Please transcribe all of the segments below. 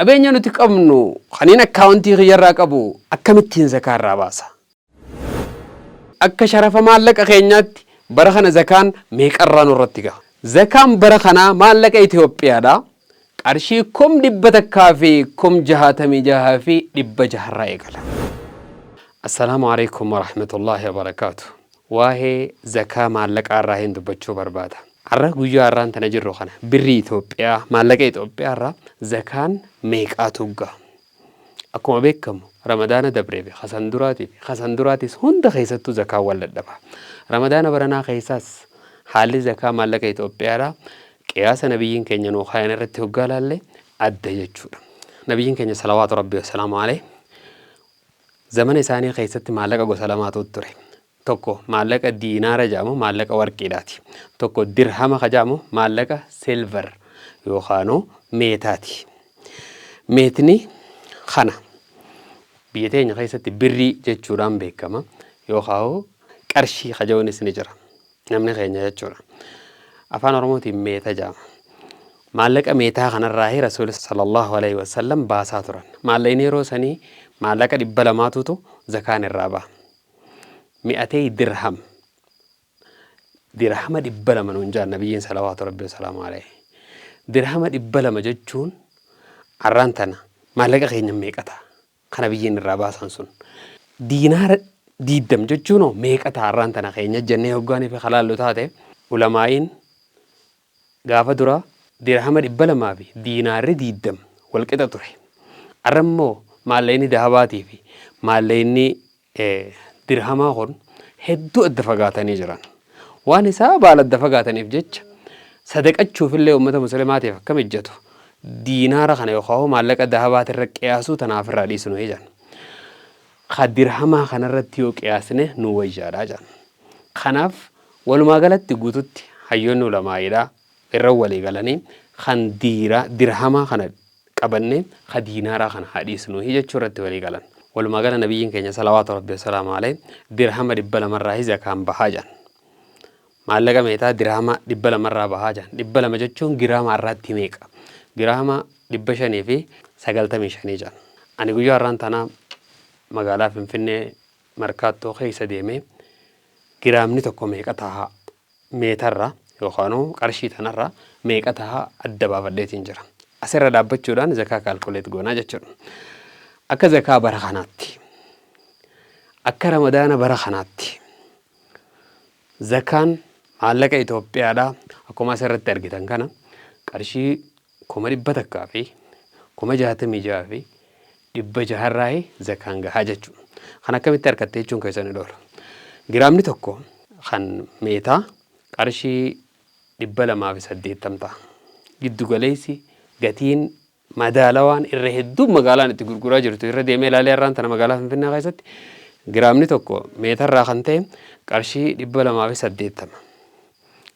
Qabeenya nuti qabnu kaniin akkaawuntii kiyyarraa qabu akkamittiin zakaa irraa baasa? Akka sharafa maallaqa keenyaatti bara kana zakaan meeqarraa nurratti gaha? Zakaan bara kanaa maallaqa Itoophiyaadha qarshii 166,600 irraa eegala. Assalaamu alaikum warahmatullaahi wabarakaatu. Waa'ee zakaa maallaqaa irraa hin dubbachuu barbaada. Har'a guyyaa har'aan tana jirru kana birrii Itoophiyaa, maallaqa Itoophiyaa irraa zakaan meeqaatu gaha? Akkuma beekamu Ramadaana dabree fi kasan duraatii fi kasan duraatis hunda keessattuu zakaan wal dadhaba. Ramadaana baranaa keessaas haalli zakaa maallaqa Itoophiyaadhaa qiyaasa nabiyyiin keenya nuu kaayan irratti hoggaa laalle adda jechuudha. Nabiyyiin keenya salawaatu rabbii wasalaamu alayhi zamana isaanii keessatti maallaqa gosa lamaatu ture. Tokko maallaqa diinaara jedhamu, maallaqa warqiidhaati. Tokko dirhama ka jedhamu, maallaqa silver yookaanuu meetaati. Meetni kana biyya teenya keessatti birrii jechuudhaan beekama, yookaan qarshii ka jedhuunis ni jira. Namni keenya jechuudha. Afaan Oromootiin meeta jedhama. Maallaqa meetaa kanarraa Rasuulli sallallahu alaihi wasallam baasaa turan. Maallaqni yeroo sanii maallaqa 200tutu zakaan irraa baha. Mi'atee dirham, dirhama 200 nuun jedhan nabiyyiin salawaatu rabbi wasalaamu alayhi. Dirhama 200 jechuun arraan tana maallaqa keenya meeqa ta'a? Kan nabiyyiin irraa baasan sun. Diinaara 20 jechuun hoo meeqa ta'a arraan tana keenya jennee hoggaanii fi halaallu taate, ulamaa'iin gaafa dura dirhama 200 fi diinaarri 20 wal qixa ture. Arra immoo maallaqni dahabaatii fi maallaqni dirhamaa kun hedduu adda fagaatanii jiran. Waan isaa baala adda fagaataniif jecha sadaqachuuf illee uummata muslimaatiif akka mijjatu diinaara kana yookaan maallaqa dahabaatirra qiyaasuu tanaaf irraa dhiisnu jedhan. Ka dirhamaa kanarratti yoo qiyaasne nu wayyaadha jedhan. Kanaaf walumaa galatti guututti hayyoonni ulamaa'iidha irra walii galanii kan dirhamaa kana qabannee ka diinaaraa kana haa dhiisnu jechuu irratti walii galan. Walumaa gala nabiyyiin keenya salawaatu rabbi wasalaamu alayhi dirhama 200rraa zakaan bahaa jedhan. Maallaqa meetaa dirhama 200rraa bahaa jedhan. 200 jechuun giraama har'aatti meeqa? Giraama 595 jedhan. Ani guyyaa har'aan tanaa magaalaa Finfinnee Markaattoo keessa deemee giraamni tokko meeqa tahaa meetarra yookaan qarshii tanarra meeqa tahaa adda baafadheetiin jira. Asirra dhaabbachuudhaan zakaa calculate goonaa jechuudha. Akka zakaa bara kanaatti, akka Ramadaana bara kanaatti zakaan maallaqa Itoophiyaadhaa akkuma asirratti argitan kana qarshii 166,600rraa zakaan gahaa jechuudha. Kan akkamitti argatte jechuun keessan hin oolu. Giraamni tokko kan meetaa qarshii 280 ta'a. Giddu galeessi gatiin madaalawaan irra hedduun magaalaan itti gurguraa jirtu irra deemee ilaalee har'aan tana magaalaa Finfinnee keessatti giraamni tokko meetarraa kan ta'e qarshii 280.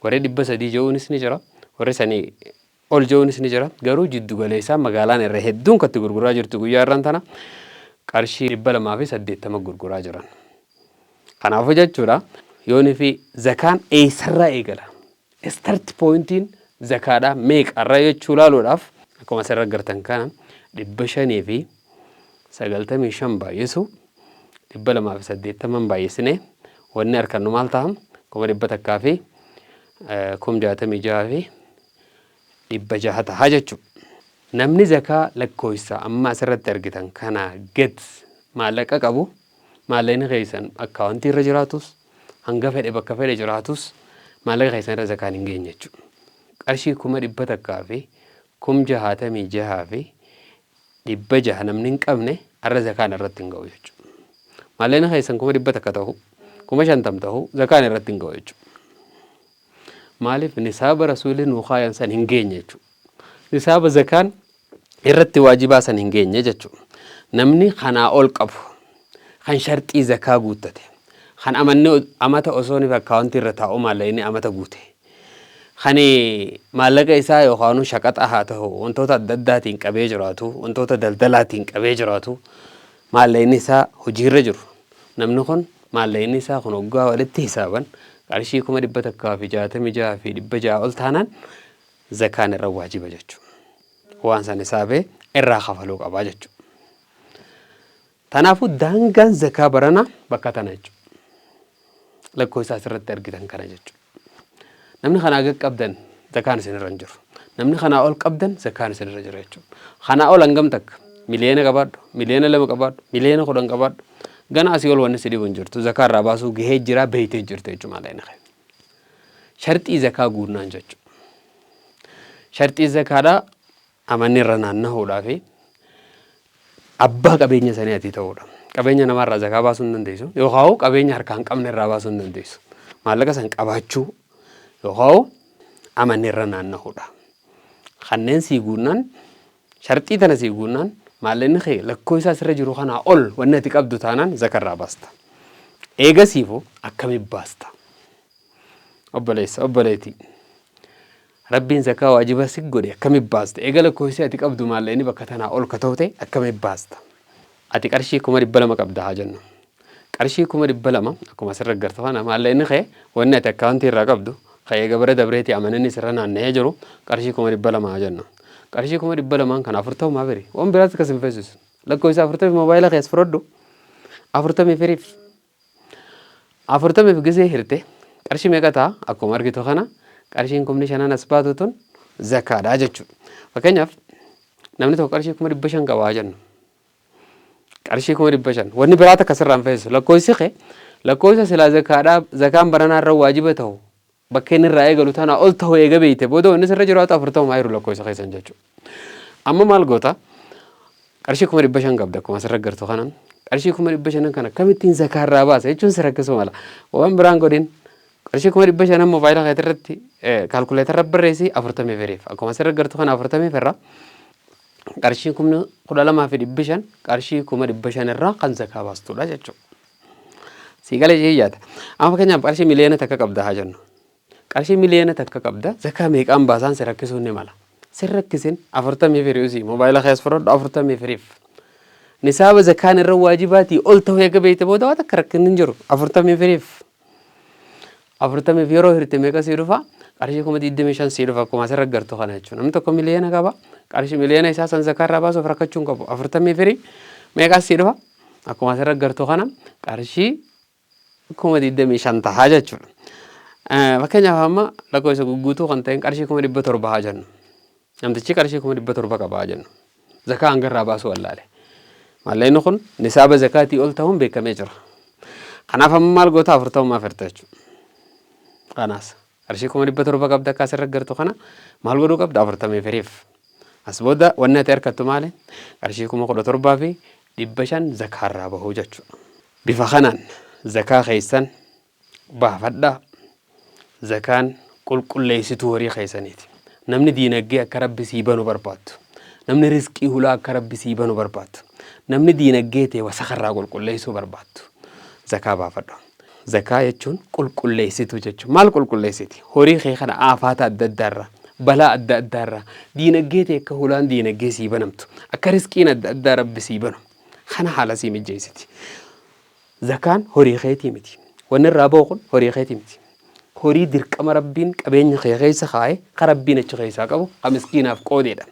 Warri 300 je'uunis ni jira. Warri sanii ol je'uunis ni jira. Garuu jiddu galeessaa magaalaan irra hedduun kan itti gurguraa jirtu guyyaa har'aan tana qarshii 280 gurguraa jiran. Kanaafuu jechuudha, yoonii fi zakaan eessarraa eegala? Start pointiin zakaadhaa meeqarra jechuu ilaaluudhaaf akkuma asirra agartan kana 595 baay'isu 280 baay'isnee wanni argannu maal ta'a? 166,600 ta'a jechuudha. Namni zakaa lakkoofsa amma asirratti argitan kana gad maallaqa qabu, maallaqni keessan akkaawuntii irra jiraatus, hanga fedhe bakka fedhe jiraatus, maallaqa keessan irra zakaan hin geenye jechuudha. Qarshii 166,600 namni hin qabne har'a zakaan irratti hin ga'u jechuudha. Maallaqni keessan 100,000 ta'u, 50,000 ta'u, zakaan irratti hin ga'u jechuudha. Maaliif? Nisaaba rasuulli nuu kaayan san hin geenye jechuudha. Nisaaba zakaan irratti waajibaa san hin geenye jechuudha. Namni kanaa ol qabu, kan sharxii zakaa guuttate, kan amanni amata osoo inni akkaawuntii irra taa'u maallaqni amata guute, kan maallaqa isaa yookaan shaqaxa haa ta'u wantoota adda addaatiin qabee jiraatu, wantoota daldalaatiin qabee jiraatu, maallaqni isaa hojiirra jiru. Namni kun maallaqni isaa kun waggaa walitti hisaaban qarshii 166,600 ol taanaan zakaan irra waajiba jechuudha. Waan san hisaabee irraa kafaluu qabaa jechuudha. Tanaafuu daangaan zakaa baranaa bakka tana jechuudha. Lakkoofsa asirratti argitan kana jechuudha. Namni kanaa gad qabdan zakaan isinirra hin jiru. Namni kanaa ol qabdan zakaan isinirra jira jechuudha. Kanaa ol hangam takka? Miliyoona qabaadhu, miliyoona 2 qabaadhu, miliyoona 10 qabaadhu. Gana asii ol wanni si dhibu hin jirtu. Zakaa irraa baasuu gahee jira, beeytee jirta jechuudha maallaqni kee. Sharxii zakaa guunnaan jechuudha. Sharxii zakaadhaa amanni irra naannahuudhaa fi abbaa qabeenya sanii ati ta'uudha. Qabeenya namaarraa zakaa baasuu hin dandeessu. Yookaan qabeenya harkaa hin qabne irraa baasuu hin dandeessu. Maallaqa san qabaachuu yookaan amanni irra naannahuudha. Kanneen sii guunnaan, sharxii tana sii guunnaan, maallaqni kee lakkoofsa asirra jiru kanaa ol wanni ati qabdu taanaan zakarraa baasta. Eegasiifu akkamitti baasta? Obboleessa, obboleettii. Rabbiin zakaa waajiba si godhe akkamitti baasta? Eega lakkoofsi ati qabdu maallaqni bakka tanaa ol ka ta'u ta'e akkamitti baasta? Ati qarshii 200,000 qabda haa jennu. Qarshii 200,000 akkuma asirra agartu kana maallaqni kee wanni ati akkaawuntii irraa qabdu ka eega bara dabreetii amananii sirra naanna'ee jiru qarshii 200,000 haa jennu. Qarshii 200,000n kana afurtamumaa firi. Waan biraatti kas hin feesisu. Lakkoofsa 40 moobaayila kees fudhadhu. 40 firiif. Afurtamiif gisee hirte qarshii meeqa ta'a? Akkuma argitu kana qarshiin kumni shanan as baatu tun zakaadha jechuudha. Fakkeenyaaf, namni tokko qarshii 500,000 qaba haa jennu. Qarshii 500,000 wanni biraa takka sirraa hin feesisu. Lakkoofsi kee lakkoofsa silaa zakaadhaa zakaan baranaa irra waajiba ta'u bakka inni irraa eegalu tanaa ol ta'u eega beeyte booda wanni sirra jiraatu 40 jiru lakkoofsa keessan jechuudha. Amma maal goota? Qarshii 500,000 qabda akkuma asirra agartu kanan. Qarshii 500,000 kana akkamittiin zakaa irraa baasa jechuun si rakkisuu mala. Waan biraan godhin, qarshii 500,000 moobaayila keetii irratti kaalkuleetarra barreessi, 40 firiif. Akkuma asirra agartu kana 40 irraa qarshii 12,500, qarshii 500,000 irraa kan zakaa baastudha jechuudha. Sii galee jee yaada. Amma fakkeenyaaf qarshii 1,000,000 qabda haa jennu. Qarshii 1,000,000 qabda, zakaa meeqaan baasaan si rakkisuun ni mala. Si rakkisin, 40 firiusii moobaayila kees fudhadhu, 40 firiif. Nisaaba zakaan irra waajibaatii ol ta'uu eega beekte booda waan takka rakkinni hin jiru. 40 firiif. 40f yeroo hirte meeqa sii dhufa? Qarshii 25,000 sii dhufa akkuma asirra agartu kana jechuudha. Namni tokko miliyoona qaba. Qarshii miliyoona isaa san zakaa irraa baasuuf rakkachuu hin qabu. 40 firii meeqa sii dhufa? Akkuma asirra agartu kana qarshii 25,000 tahaa jechuudha. Fakkeenyaaf, amma lakkoofsa gugguutuu kan ta'een qarshii 700,000 haa jennu. Namtichi qarshii 700,000 qaba haa jennu. Zakaa hanga irraa baasuu wallaale. Maallaqni kun nisaaba zakaatii ol ta'uun beekamee jira. Kanaaf amma maal goota? 40 firta jechuudha. Kanaas qarshii 700,000 qabda akka asirra agartu kana, maal godhuu qabda? 40 firiif. As booda wanni ati harkattu maali? Qarshii 17,500 zakaarraa bahuu jechuudha. Bifa kanaan zakaa keessan baafadhaa. Zakaan qulqulleessituu horii keessaniiti. Namni diinagdee akka Rabbi sii banu barbaaddu. Namni rizqii hulaa akka Rabbi sii banu barbaaddu. Namni diinagdee ta'e wasakarraa qulqulleessuu barbaaddu. Zakaa baafadhu. Zakaa jechuun qulqulleessituu jechuudha. Maal qulqulleessiti? Horii kee kana aafaata adda addaarraa, balaa adda addaarraa, diinagdee ta'e akka hulaan diinagdee sii banamtu, akka rizqiin adda addaa Rabbi sii banu. Kana haala sii mijjeessiti. Zakaan horii keetii miti. Wanni irraa bahu kun horii keetii miti. Horii dirqama Rabbiin qabeenya kee keessa kaa'e, ka Rabbiin achi keessaa qabu, ka miskiinaaf qoodeedha.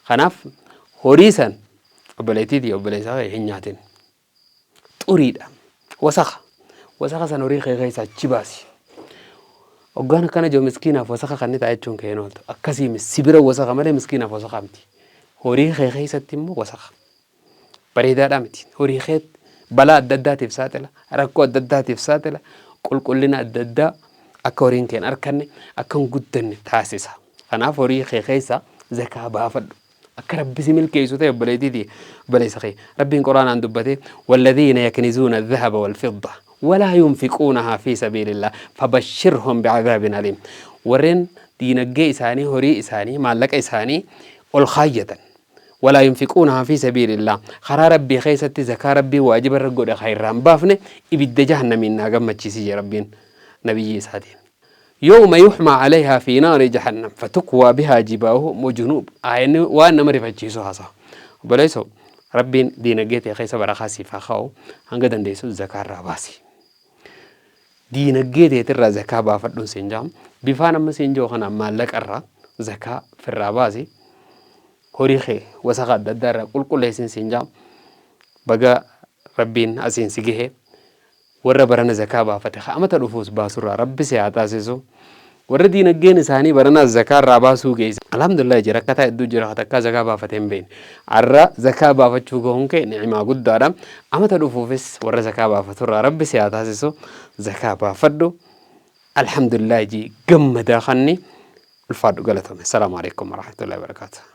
Kanaaf horii san obboleettiitii obboleessa kee hin nyaatin. Xuriidha. Wasaka. Wasaka san horii kee keessaa achi baasi. Hoggaan akkana jiru miskiinaaf wasaka kan ni ta'a jechuun kee hin ooltu. Akkasii si bira wasaka malee miskiinaaf wasaka miti. Horii kee keessatti immoo wasaka. Bareedaadhaa miti. Horii kee balaa adda addaatiif saaxila, rakkoo adda addaatiif saaxila, qulqullina adda addaa akka horiin kee hin arkanne, akka hin guddanne taasisa. Kanaaf horii kee keessaa zakaa baafadhu. Akka Rabbi si milkeessu ta'e obboleettiitii obboleessa kee. Rabbiin Quraanaan dubbatee, "Walladhiina yaknizuuna adh-dhahaba wal-fidda walaa yunfiquunahaa fi sabiilillah fabashshirhum bi'adhaabin aliim." Warreen diinaggee isaanii, horii isaanii, maallaqa isaanii ol kaayyatan, walaa yunfiquunahaa fi sabiilillah, karaa Rabbii keessatti zakaa Rabbiin waajiba irra godhe kan irraa hin baafne, ibidda jahannamiin naa gammachiisi jee Rabbiin nabiyyii isaatiin. Yawma yuhmaa alayhaa fi naari jahannam fatukwaa bihaa jibaahuhum wa junuub. Aayanni waan nama rifachiisu haasawa. Obboleessoo, Rabbiin diinagdee tee keessa barakaa siif haa kaa'u, hanga dandeessu zakaa irraa baasi. Diinaggee teetirraa zakaa baafadhuun siin ja'a. Bifaan amma siin jiru kanaan maallaqa irraa zakaa firraa baasi. Horii kee wasakha adda addaa irraa qulqulleessin siin jaa. Baga Rabbiin asiin si gahe. Warra barana zakaa baafate ka amata dhufuus baasurraa Rabbi si haa taasisu. Warra diinaggeen isaanii baranaas zakaa irraa baasuu geesse. Alhamdulillah jira rakkataa hedduu jira ka takkaa zakaa baafate hin beekne. Arra zakaa baafachuu gahuun kee ni'imaa guddaadha. Amata dhufuufis warra zakaa baafaturraa Rabbi si haa taasisu. Zakaa baafadhu. Alhamdulillah jii gammadaa kanni ulfaadhu galatoomi. Assalaamu alaikum warahmatullahi wabarakatuh.